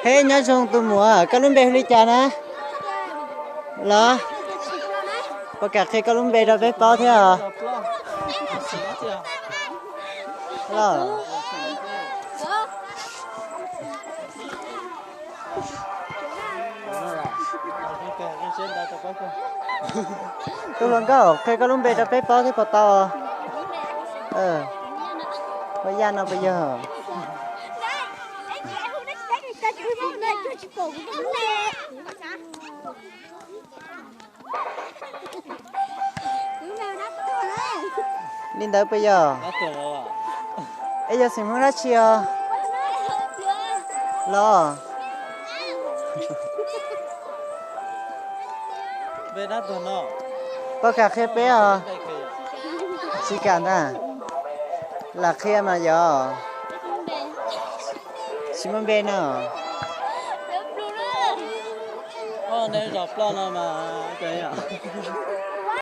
Hej, nyob zoo tus muam, koj lub npe hu li cas na? Los, puas kam qhia koj lub npe rau peb paub thiab os? Los, tus hluas nkauj, qhia koj lub npe rau peb paub thiab puas tau? Koj yaj no puas yog? Li ntawd puas yog? Es yog xeem Hmoob dab tsi os? Los, puas kam qhia peb os? Tsis kam ntag. Lam qhia mas yog. Tsis muaj npe no. Zos Ploj no mas.